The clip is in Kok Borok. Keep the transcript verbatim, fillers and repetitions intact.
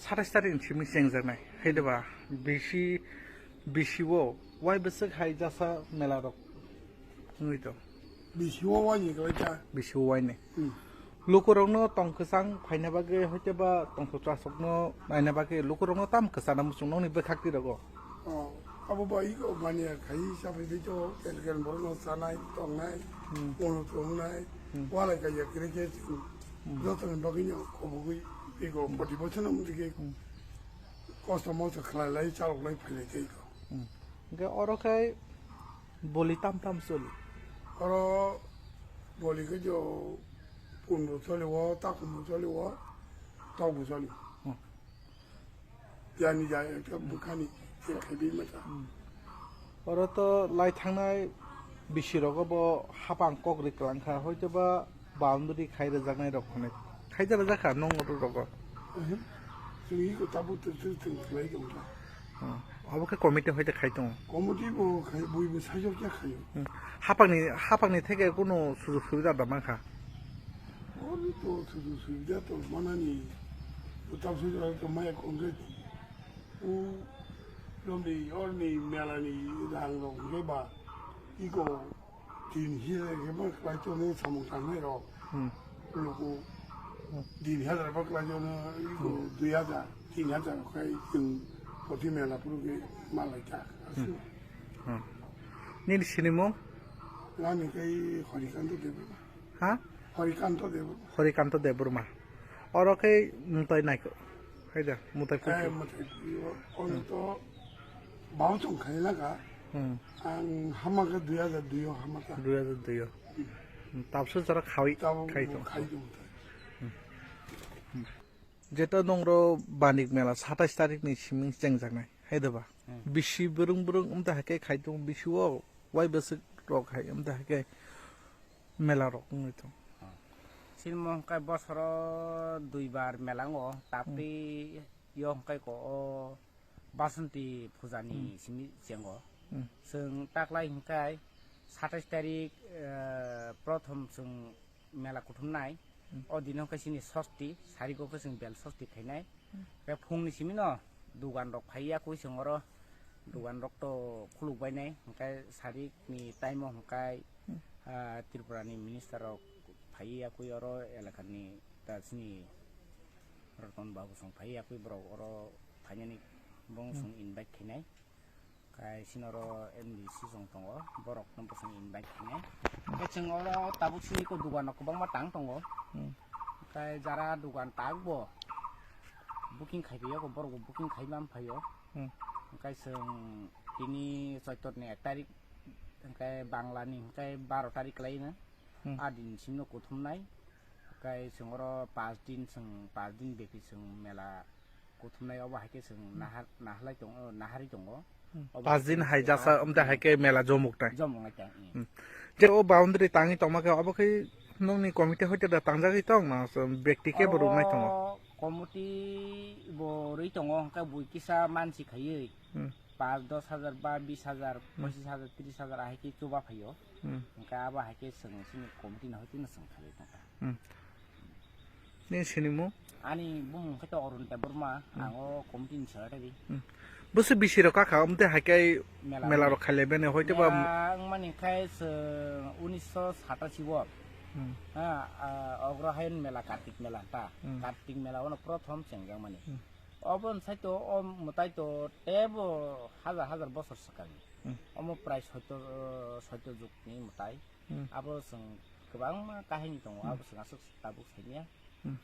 Satais tarik ni simi chengjaknai. Hai de ba, bisi, bisi o, wai bwswk hai jasa mela rok wngwi tong. Bisi o wai ni kwlai kha. Bisi o wai ni. Hmm. Lukurokno tong kwchang phaina bagwi, hoite ba tongthok chasokno naina bagwi lukurokno tam kwchana muchung nokni bwkhak twi rogo. Oh, abo ba iko mania khai sapai bai to, kel kel borokno chanai, tongnai, hmm, mono tongnai, hmm, walai kaiya kre khe chwng, hmm, jotoni bagwino kobogwi iko, hmm, motivation wngwi khe, hmm, kosto mosto khlai lai, chalok lai, phai lai khe iko. Hmm. Hwnkhe oro khe boli tam tam choli? Oro boli khe jo pun bo choli o, takhum bo choli o, tok bo choli o. Hmm. Yani ja ekta bwkhani je khaibi mata. Hmm. Oro to lai thangnai bisi rogo bo hapang kok ri kwlang kha, hoito ba boundary khai rwjaknai rok hwnwi. Khai ja rwjak kha nong oro rogo. Ehe. Chwng iko tabuk to chwng chwng khlai tong kha. Hmm. Abo khe committee hoite khai tongo. Committee bo khai, bui bo sajok ya khayo. Hmm. Hapangni, hapangni theke kuno sujog subida da mankha? Oro to sujog subida to manani, to tabuk sujog to maya kongkhe. U lomni orni melani rang rok hwnkhe ba iko tin hajar khe ma khlai tono samung tangnai rok. Hmm. Luku tin hajar ba khlai tono iko dui hajar, tin hajar khai chwng poti mela phuru khe ma lai kha. Hmm. Hmm. Nini sinimung? Nani khai Horikanto Debbarma. Ha? Horikanto Debbarma. Horikanto Debbarma. Oro khe mutai naikho. Hai da, mutai Eh, phuru. Mutai phuru. Ono to bau tong khai laka. Hmm. Ang hamaka dui hajar dui o hamaka. Dui hajar dui o. Hmm, tabso jora khawi Tabo khai tong. Khai tong. Jeto nongro Banik Mela satais tarik ni siming chengjaknai. Hai da ba? Hmm. Bisi burung burung umta hake khai tong bisi o wai besik rok hai umta hake mela rok wngwi tong. Chini mo hwnkhe bosoro duibar mela wngo, tabtwi yo hwnkhe ko o Basanti puja ni simi chengo. Hmm. Chwng taklai hwnkhe satais tarik, eh, prothom chwng mela kuthumnai. Hmm. O dino hwnkhe chini sosti, sarigo khe chwng bel sosti khainai. Khe phungni simi no dugan rok phai ya kwi chwng oro dugan rok to khuluk bainai, hwnkhe sarik ni time o hwnkhe, ah, Tripura ni minister rok phai ya kwi oro elaka ni ta chini Ratan Babu song phai ya kwi borok oro phainani bong song invite khainai. Kai sinoro M D C song tongo, borok no bosong invite khainai. Kai chwng oro tabuk sini ko dugan rok kwbangma tang tongo. Hmm. Kai jara dugan tak bo booking khai phaio, borok bo booking khai man phaio. Hmm. Kai chwng tini choitor ni ek tarik, kai Bangla ni kai baro tarik kwlai no. Hmm. A din simi no kuthumnai. Kai chwng oro pas din chwng, pas din bepi chwng mela kuthumnai obo hai khe chwng nahar, naharlai tongo, naharwi tongo. Hmm. Obo pas din hai jasa, hmm, omte hai khe mela jomuk tai. Jomuk nai tai, hmm. Hmm. Je o boundary tangwi tongma khe obo khe nongni committee hoite da tangjagwi tong na, so, bekti khe bo rwnai tongo? Oro committee bo rwi tongo, hwnkhe bui kisa mansi khaiwi. Hmm. Pas dos hajar ba bis hajar, hmm, pochis hajar, tris hajar ahai khe chuba phaio. Hmm. Hwnkhe abo hai khe chwng chini committee no hoite no chwng khlaiwi tongkha. Hmm. Nini sinimung? Ani bumung khe to Arun Debbarma, hmm, ang o committee ni secretary. Hmm. Bwswk bisi rok kakha, omte hai khe mela mela rok khailai bene, hoite ba mela wngmani khe chwng unisho satasi o. Hmm. Ha, ah, Agrahayan mela, Kartik mela ta. Hmm. Kartik mela ono prothom chengjakmani. Hmm. Obo sai to, o mwtai to tebo hajar hajar bosor swkang. Hmm. Omo prai soito, soito jug ni mwtai. Hmm. Abo chwng kwbangma kahini tongo, hmm, abo chwng aswk tabuk saiya. Hmm.